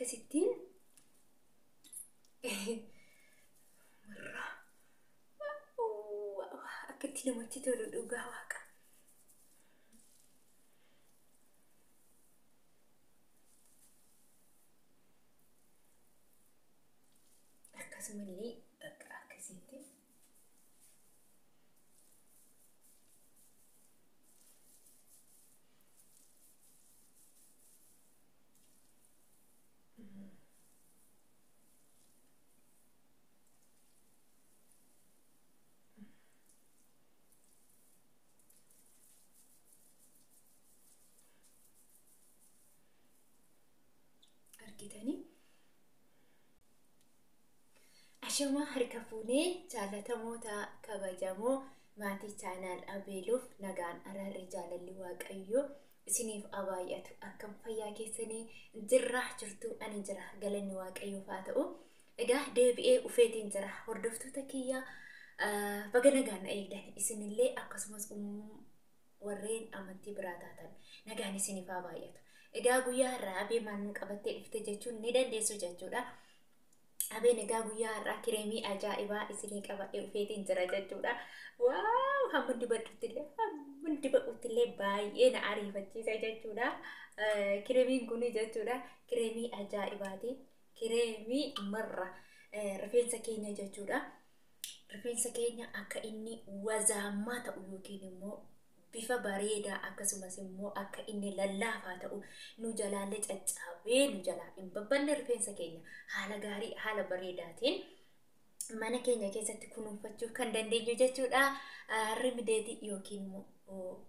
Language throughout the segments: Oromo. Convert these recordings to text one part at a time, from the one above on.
Akkasittiin akkatti namatti tolu dhugaa waaqa. Akkasumallee bakka akkasitti argitanii. Ashama harka fuunee jaalatamoota kabajamoo maatii chaanaal Abeeluuf nagaan araarri jaalalli waaqayyoo isiniif abaay'atu. Akkam fayyaa keessanii jirraa jirtu? Ani jira, galanni waaqayyoof haa ta'u. Egaa deebi'ee ufeetiin jira. Hordoftoota kiyyaa, baga nagaan na eegdan. Isinillee akkasumas warreen amantii biraa taatan nagaan isiniif haa baay'atu. Egaa guyyaa har'aa Abee maal nu qabattee dhufte jechuun ni dandeessu jechuudha. Abeen egaa guyyaa har'aa kireemii ajaa'ibaa isinii qabadhee dhufeetiin jira jechuudha. Waaw, hamma dibadhutti illee baay'ee na ariifachiisa jechuudha. Kireemiin kun jechuudha kireemii ajaa'ibaati. Kireemii marra rifeensa keenya jechuudha. Rifeensa keenya akka inni wazaammaa ta'u yookiin immoo bifa bareedaa, akkasumas immoo akka inni lallaafaa ta'u, nu jalaallee caccaabee nu jalaa hin babbanne, rifeensa keenya haala gaarii haala bareedaatiin mana keenya keessatti kunuunfachuu kan dandeenyu jechuudha. Rimideetii yookiin immoo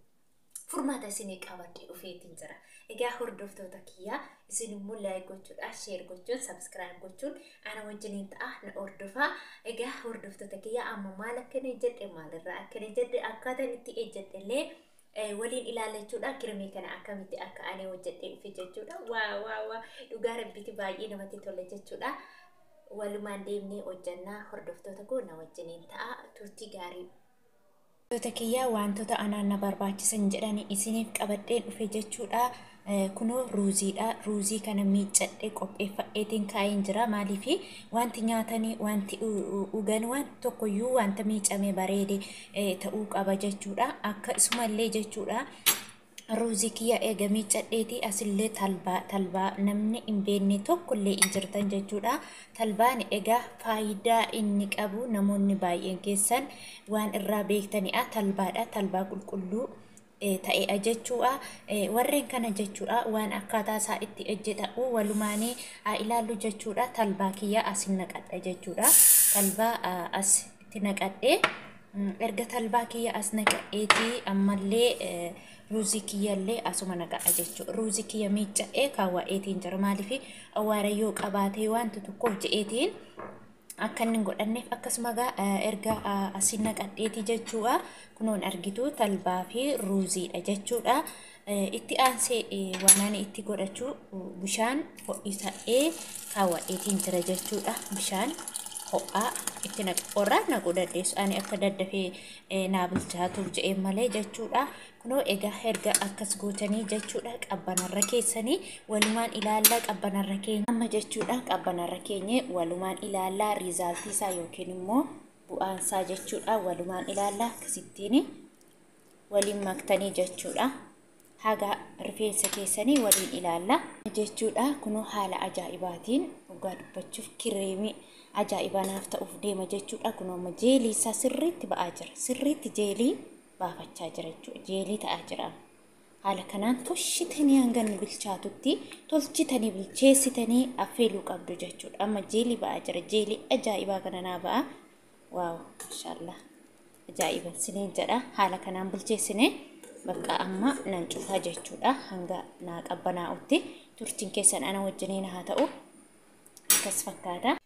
furmaata isinii qabadhee dhufeetiin jira. Egaa hordoftoota kiyyaa, isin immoo like gochuudhaan, share gochuun, subscribe gochuun ana wajjiniin ta'a, na hordofaa. Egaa hordoftoota kiyyaa, amma maal akka inni jedhe, maalirraa akka inni jedhe, akkaataan itti ejjedhe illee waliin ilaalachuudha. Kirimii kana akkamitti akka ani hojjedhee dhufe jechuudha. Waa waa waa, dhugaa rabbiiti baay'ee namatti tola jechuudha. Walumaan deemnee hojjannaa, hordoftoota koo, na wajjiniin ta'a, turtii gaarii. Hordoftoota kiyyaa, wantoota anaan na barbaachisan jedhani isiniif qabadhee dhufe jechuudha. Kunoo ruuziidha. Ruuzii kana miiccadhee qopheeffadheetiin kaa'een jira. Maaliif wanti nyaatanii, wanti dhugan, wanti tokkoyyuu wanta miicamee bareede ta'uu qaba jechuudha. Akkasumallee jechuudha. Ruuzii kiyya eega miiccadheeti asillee talbaa, talbaa namni hin beekne tokkollee hin jirtan jechuudha. Talbaan egaa faayidaa inni qabu namoonni baay'een keessan waan irraa beektanidha. Talbaadha. Talbaa qulqulluu ta'eedha jechuudha. Warreen kana jechuudha waan akkaataa isaa itti hojjetamu walumaanii haa ilaallu jechuudha. Talbaa kiyya asin naqadha jechuudha. Talbaa as itti naqadhee, erga talbaa kiyya as naqadheetii ammallee ruuzii kiyyallee asuma naqadha jechuudha. Ruuzii kiyya miicca'ee kaawwa'eetiin jira. Maaliif awwaara yoo qabaatee wanta tokkoof je'eetiin akka inni hin godhanneef. Akkasuma erga asin naqadheetii jechuudha. Kunoon argitu talbaa fi ruuziidha jechuudha. Itti aansee waan ani itti godhachuu bishaan ho'isa'ee kaawwadheetiin jira jechuudha. Bishaan ho'aa itti naqu, qorraa naquu dandeessu. Ani akka daddafee naa bilchaatuuf je'een malee jechuudha. Kunoo egaa erga akkas gootanii jechuudha, qabbanarra keessanii walumaan ilaallaa. Qabbanarra keenya amma jechuudha, qabbanarra keenye walumaan ilaallaa resultii isaa yookiin immoo bu'aansaa jechuudha, walumaan ilaallaa. Akkasittiin waliin maktanii jechuudha. Haga rifeensa keessanii waliin ilaalla jechuudha. Kunoo haala ajaa'ibaatiin dhugaa dubbachuuf kireemii ajaa'ibaa naaf ta'uuf deema jechuudha. Kunoo amma jeelii isaa sirriitti ba'aa jira. Sirriitti jeelii baafachaa jira jechuudha. Jeelii ta'aa jira. Haala kanaan toshitanii hanga inni bilchaatutti tolchitanii bilcheessitanii affeeluu qabdu jechuudha. Amma jeelii ba'aa jira. Jeelii ajaa'ibaa kana naa ba'a. Waaw, maashaallah. Ajaa'iba siniin jedha. Haala kanaan bilcheessine bakka amma nan cufaa jechuudha. Hanga naa qabbanaa'utti turtiin keessan ana wajjiniin haa ta'u. Akkas fakkaata.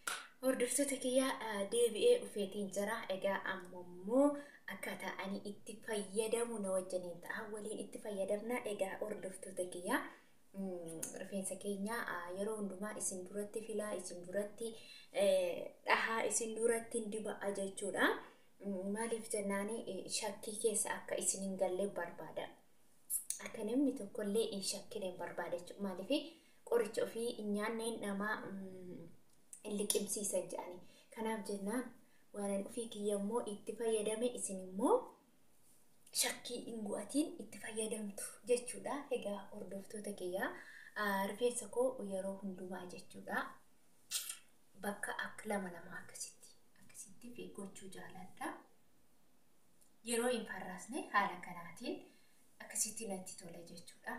Hordoftoota kiyyaa, deebi'ee dhufeetiin jira. Egaa amma immoo akkaataa ani itti fayyadamu na wajjiniin ta'a. Waliin itti fayyadamna. Egaa hordoftoota kiyyaa, rifeensa keenya yeroo hundumaa isin duratti filaa, isin duratti dhahaa, isin duratti diba'a jechuudha. Maaliif jennaani shakkii keessa akka isin hin galle barbaada. Akka namni tokkollee hin shakkine hin barbaada jechuudha. Maaliif Qoricha ofii hin nyaanneen nama hin liqimsiisan jedhani. Kanaaf jennaan waan ofii kiyya immoo itti fayyadame isin immoo shakkii hin gu'atiin itti fayyadamtu jechuudha. Egaa hordoftoota kiyyaa rifeensa koo yeroo hundumaa jechuudha. Bakka akka lama lama akkasitti gochuu jaaladha. Yeroo hin farraasne haala kanaatiin akkasitti natti tola jechuudha.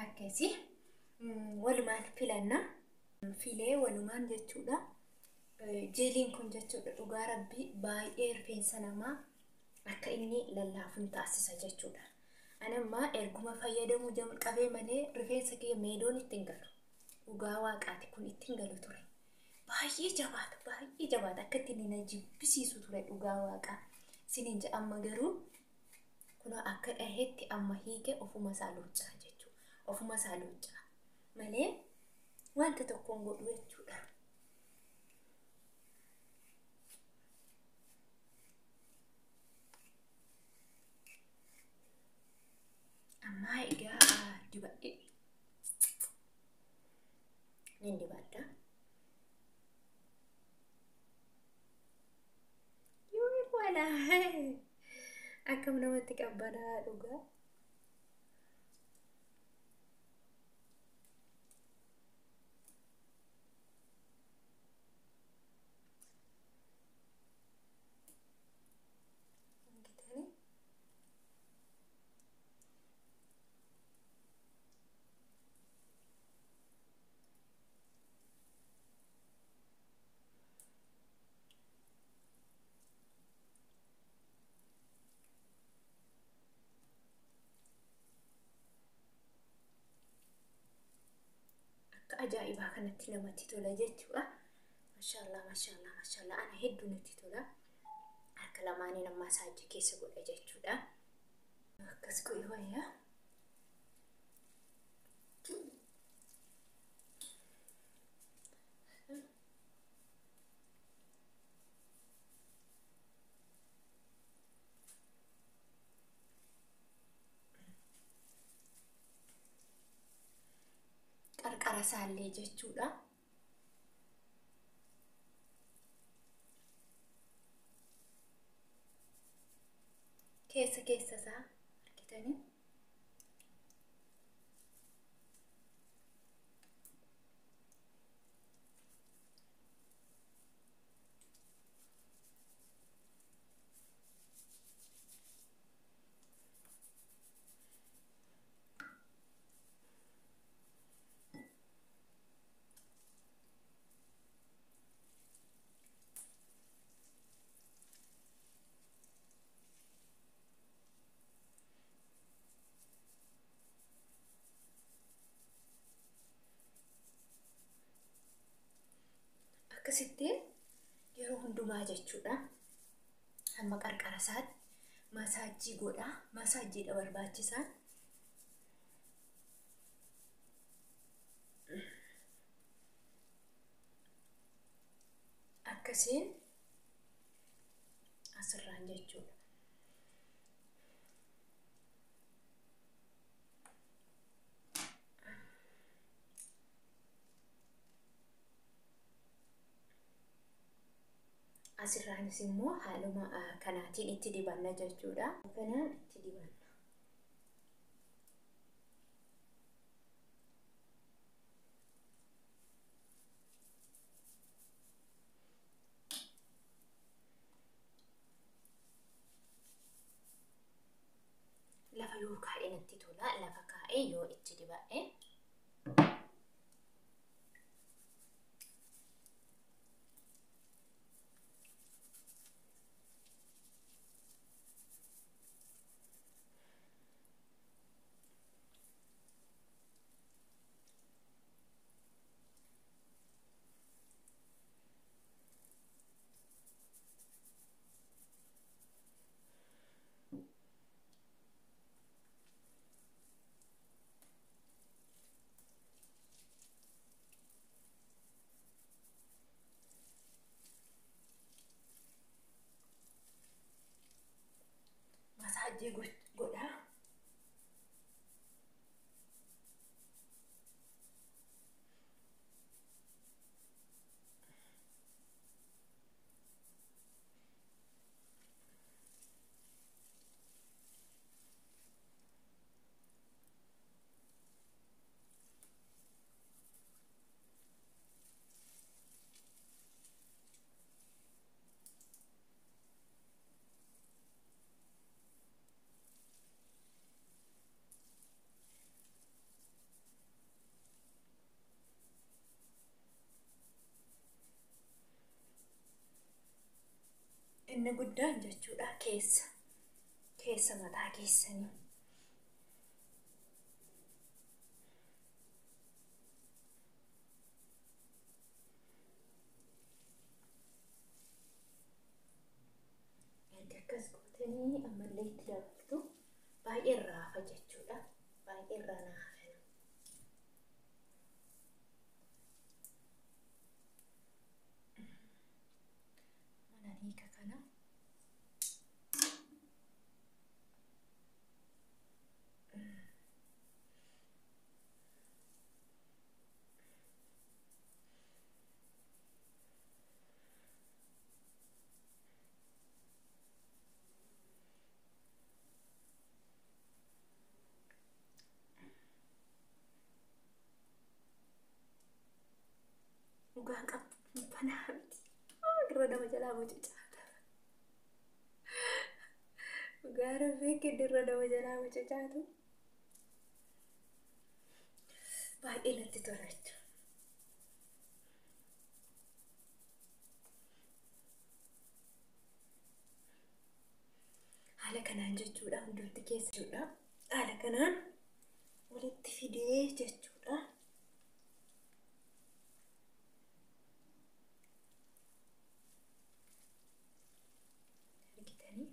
Akkasi walumaan filanna. Filee walumaan jechuudha. Jeeliin kun jechuudha dhugaa rabbii baay'ee rifeensa namaa akka inni lallaafuun taasisa jechuudha. Ani amma erguma fayyadamuu jalqabee malee rifeensa kiyya meedoon ittiin galu. Dhugaa waaqaati kun ittiin galu ture. Baay'ee jabaata baay'ee jabaata akka ittiin na jibbisiisu ture dhugaa waaqaa. Isiniin jedha amma garuu kun akka dhaheetti amma hiike ofuma isaa luuccaa jechuudha. Ofuma isaa luuccaa malee wanta tokkoon godhu jechuudha. Ammaa egaa dibadhe. Nin dibadha. Yoo wala akkam namatti qabbanaa dhugaa. Akka ajaa'ibaa kanatti namatti tola jechuudha. Mashallah mashallah mashallah ana hedduu natti tola. Harka lamaaniin ammaa saajjii keessa godha jechuudha. Akkas godhi wayyaa. Qarqara isaallee jechuudha. Keessa keessa isaa argitanii. Akkasitti yeroo hundumaa jechuudha. Hamma qarqara isaatti masaajii godha. Masaajiidha barbaachisaan. Akkasiin asirraan jechuudha. Asirraanis immoo haaluma kanaatiin itti dibanna jechuudha. Kanaan itti dibanna. Lafa yoo kaa'e natti tola. Lafa kaa'ee yoo itti dibadhe. Masaajii godha. Inni guddaan jechuudha keessa mataa keessanii. Erga akkas gootanii ammallee itti dabaltu. Baay'ee irraa hafa jechuudha. Baay'ee irraa naa hafana. Mana hiika kana. Dhugaan qabbanaa miti. Irra nama jalaa mucucaata. Dhugaa rabbii irra nama jalaa mucucaatu. Baay'ee natti tola jechuudha. Haala kanaan jechuudha hundumti keessa jechuudha. Haala kanaan walitti fidee jechuudha. Argitanii?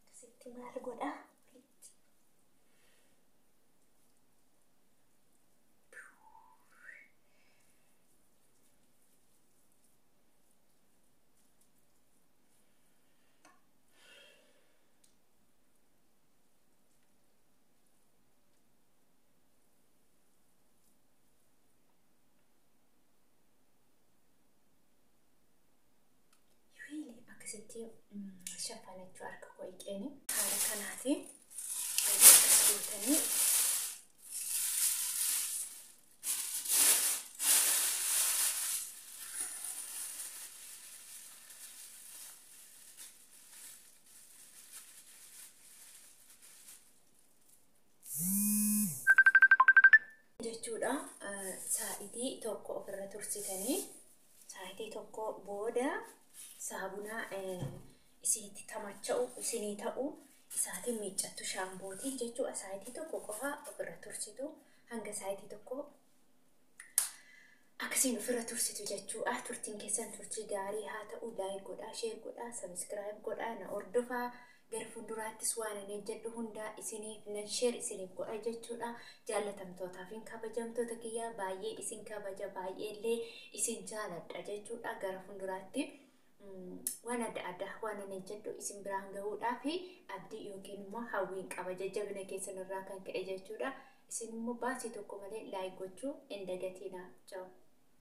Akkasitti maal godhaa? Walitti. Akkasitti shaffanachuu harka koo dhiqeeni. Haala kanaatiin akkas gootanii jechuudha. Saa'itii tokko ofirra tursitanii saa'itii tokko booda saabunaa isinitti tamacha'u isinii ta'u isaatiin miiccattu shaambootiin jechuudha. Saayitii tokko qofa ofirra tursitu hanga saayitii tokko akkasiin ofirra tursitu jechuudha. Turtiin keessan turtii gaarii haa ta'u. Like godhaa, share godhaa, subscribe godhaa, na hordofaa. Gara fuulduraattis waan ani hojjedhu hundaa isiniif nan share isiniif godha jechuudha. Jaallatamtootaa fi kabajamtoota kiyyaa, baay'ee isin kabaja, baay'ee illee isin jaaladha jechuudha. Gara fuulduraatti waan adda addaa waan ani hojjedhu isin biraan gahuudhaa fi abdii yookiin immoo hawwiin qaba jajjabina keessan irraa kan ka'e jechuudha. Isin immoo baasii tokko malee like gochuu hin dagatinaa. Ciao.